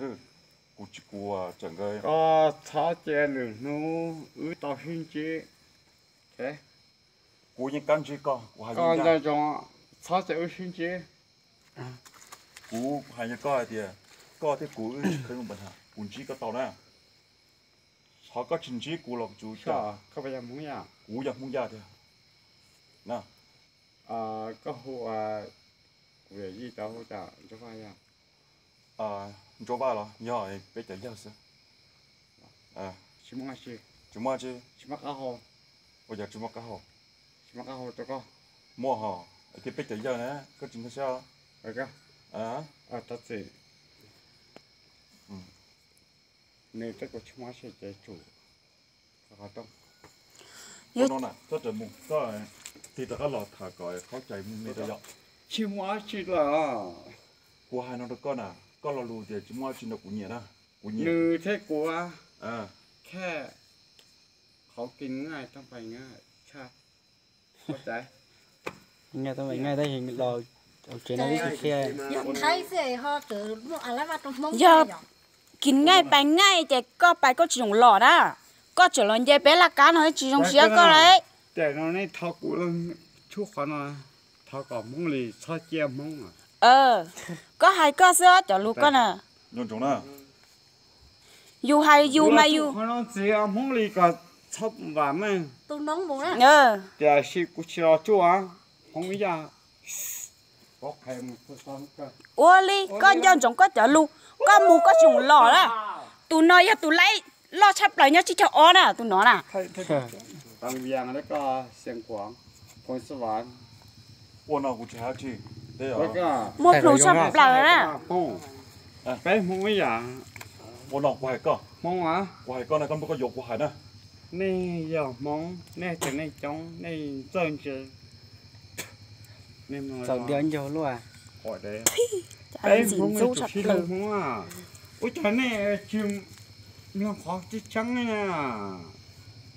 Kuv tsis, kuv tseem, koj txhob cia lwm hnub wb tau sib ntsib. Kuv yeej kab ntsib koj, kuv hais zoo zoo, txhob cia wb sib ntsib. Kuv hais rau koj hais tias koj thiab kuv wb tsis khawb npa, kuv ntsib koj tau na. Qhov koj tsis ntsib kuv los tsuas, kuv yog Hmoob Yaj tiag na. Koj hu, kuv yawm yij tau hu cas? Ntsuab Vaj yog? Ntsuab Vaj los yog peb cov yawg xwb. Tsis muaj, tsis muaj, tsis muaj qab hau. Ua cas tsis muaj qab hau? Tsis muaj qab hau rau koj. Muaj hos, thiab peb cov yawg na, koj tsis nkag siab. Nws thiab kuv tsis muaj dab tsi ces tsum. Ua no na, koj raws mus, koj tig rov qab los tham kom qhov cai me me rau yom. Tsis muaj dab tsi lawm. Kuv hais no rau koj na, koj lo lus tias tsis muaj dab tsi no kuv nyiam na, kuv nyiam. Nws thiab kuv, khab, qhov kis nqaij tau pais nqaij tshaj. Nqaij tau pais nqaij tab sis los tsev no ib tsis qhia. Yog kis nqaij pais nqaij ces koj pais koj tsis zoo los na. Koj tseem los nce peb laj kab no tsis zoo siab koj lauj. Ces no nej thov kuv, tshub qhov no, thov kom Hmoob li txhob ciaj Hmoob. Koj hais koj xwb cov lus koj na. Yus hais yus mas yus, Hmoob li kom txhob vam meej. Tiam sis kuv tsis los tsuj Hmoob ib yam. Ua li koj nco ntsoov koj cov lus, koj mus koj tsis los na. Tus no yog tus laib loj tshaj plaws nyob tsib caug ob na, tus no na. Ua no kuv tsis hais dab tsi, muaj plhus tshaj plaws na. Peb Hmoob ib yam. Ua no kuv hais koj, Hmoob, kuv hais koj na, koj muab koj yuav kuv hais na. Nej yog Hmoob, nej tseem nej coob, nej txawj ntse. Txaus diav ncaug luaj. Peb Hmoob tsis sib hlub Hmoob, ua cas nej tsis mloog qhov tseeb tseeb na?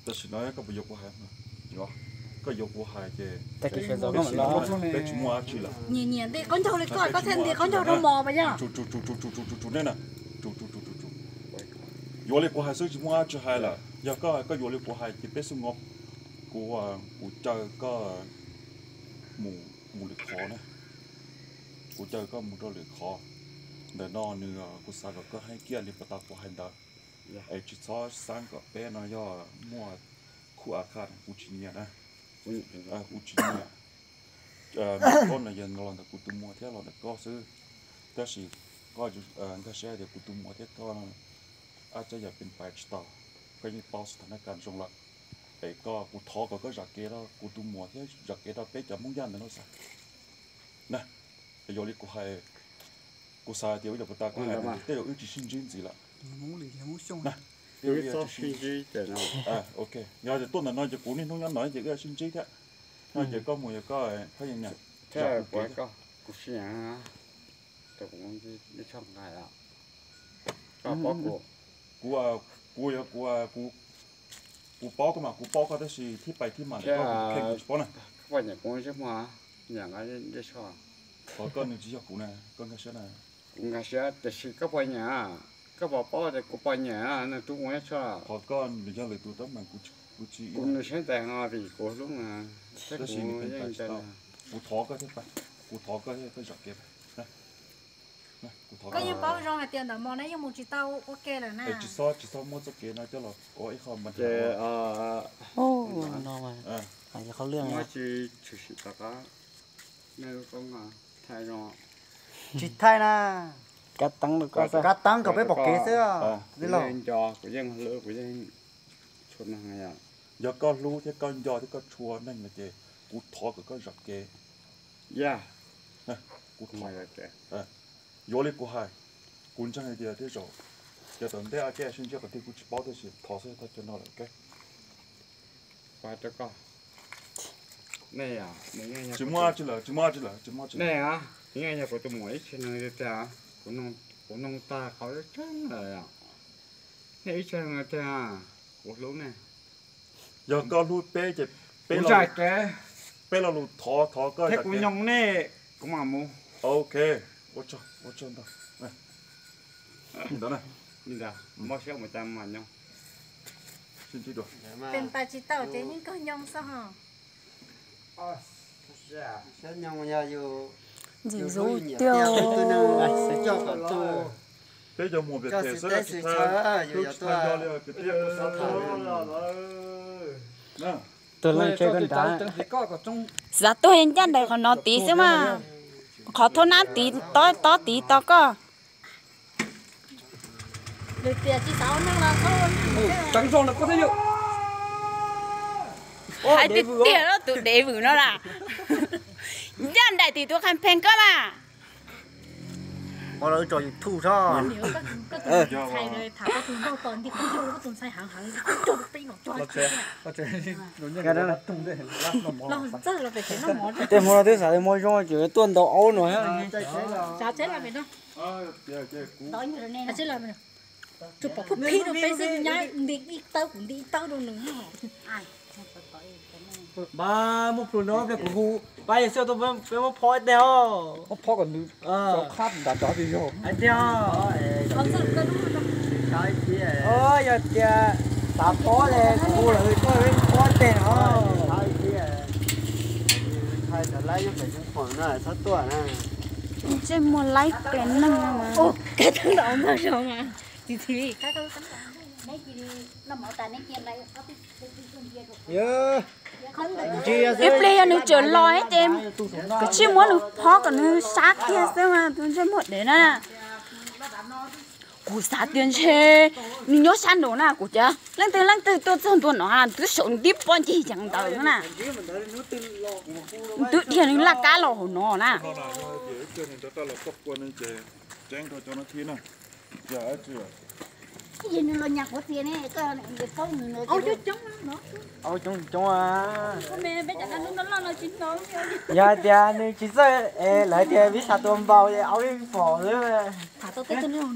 Tam sim no koj puas yuav kuv hais? Koj yuav kuv hais ces peb tsis muaj dab tsi lawm. Nyiam nyiam nti qaub ncaug li koj, koj thiaj nti qaub ncaug rau mos mas yog. Tsus tsus tsus tsus tsus tsus tsus nej na, tsus tsus tsus tsus tsus. Yuav li kuv hais xwb tsis muaj dab tsi hais lawm. Yog koj, koj yuav li kuv hais ces peb xub nkaus, kuv, kuv caw koj mus, mus lwm qhov na. Kuv caw koj mus rau lwm qhov. Ntawm no nws, kuv xav kom koj heev kiag li puas tau kuv hais ntawd. Es tsis txhob xav kom peb no yog muaj khuj a khaj, kuv tsis nyiam na. Kuv tsis nyiam. Koj no yog los ntawm kuv tus muam thiab los ntawm koj xwb. Tab sis koj nkag siab tias kuv tus muam thiab koj no ab tsav yam pes pais tsis tau, koj yeej paub xav tham nab kas zoo lawm. Es koj, kuv thov kom koj zam kev rau kuv tus muam thiab zam kev rau peb cov Hmoob Yaj ntawm no xwb na. Yuav li kuv hais, kuv xav tias ua li puas tau kuv hais, tej zaum wb tsis sib ntsib ntxiv lawm. Yog tuaj ntawm no ces kuv niaj hnub nyob no ces wb sib ntsib thiab. No ces koj mus yog koj, koj yeej nyiam. Kuv, kuv yog kuv, kuv paub koj mas kuv paub koj tab sis thib pais thib mas ntawm koj kuv tsis paub na. Qhov koj nws tsis yog kuv na, koj nkag siab na. Kuv nkag siab tiam sis koj puas nyiam? Koj puas paub tias kuv puas nyiam nws tub kuv nyob tshaj? Qhov koj nws yog lwm tus teeb meem, kuv tsis, kuv nws siab ntev no vim kuv hlub nws thiab kuv yeej, kuv thov koj thiab, kuv thov koj thiab koj zam kev. Koj yeej paub zoo hais tias ntawm mos na yeej mus tsis tau ua ke lawm na. Tsis txhob, tsis txhob muab txoj kev no coj los ua ib qho npa ces no, tsis tshwm sim rov qab, nej lub koob thaij zoo. Tsis thaij na. Kab teeb, kab teeb kom peb pom kev xwb. Kuv yeej nco, kuv yeej hlub, kuv yeej tshua neeg. Yog koj hlub thiab koj nco thiab koj tshua neeg no ces kuv thov kom koj zam kev. Yog, kuv thov. Yuav li kuv hais, kuv ntseeg hais tias tej zaum cov tom ntej a keb sib ntsib qhov twg kuv tsis paub tiam sis thov xwb, thov cov no lawm. Tsis muaj dab tsi lawm, tsis muaj dab tsi lawm, tsis muaj dab tsi lawm. Nej, yog kuv tus muam ib txhia neeg tiag, kuv noog tag qhov tseeb lawm. Nej ib txhia neeg tiag, kuv hlub nej. Yog koj hlub peb ces peb, peb lo lus thov, thov koj thiab kuv nyoog nej, kuv mam mus. Ok, ua tsaug, ua tsaug ntau. Ntawd na. Mob siab mus cas mas nyob. Sib ntsib dua. Pes npas tsis tau ces yeej kog nyob xwb ho. Siab nyob yog yus ntxim ntxub tiag. Peb cov muag pem pem xwb, tsis tau yog li pem pem. Tus leej tsev koj nrad. Xav tuag ncaj nraim qhov no tid xwb mas. Qhov thoob nab tid, tob tid tau koj. Hais tiag tiag los tus dev vwm no las. Ncaj nraim tim tus qhas pheej koj mas. Tej hmo no twb xav tias muaj zoo ces tuaj ntaus aub no. Pab muab plhu no pliag kuv hu pab yog xwb tuaj peb muab phob ib teg os. Phob kom nws qab nram nrad twg yog. Hais tias, yog tias xav phob ces kuv hu lawv tuaj peb phob ib teg os. Ntsej muag laib pes neeg no mas. Ib pliag yog nws tseem los ces kav tsij muab nws phob kom nws sab kiag xwb mas tus ntsej muag dev na. Kuv xav tias ntshe nws nyob sab nraud na, kuv cas leej twg leej twg tuaj txog ntua no twb saum ntib pob ncig yees ntawd na. Twb dhia nws laj kab los hauv no na. Yog hais tias nws tsis txawj es lawv tias vib xav tua npaum ces aub yeej pom xwb.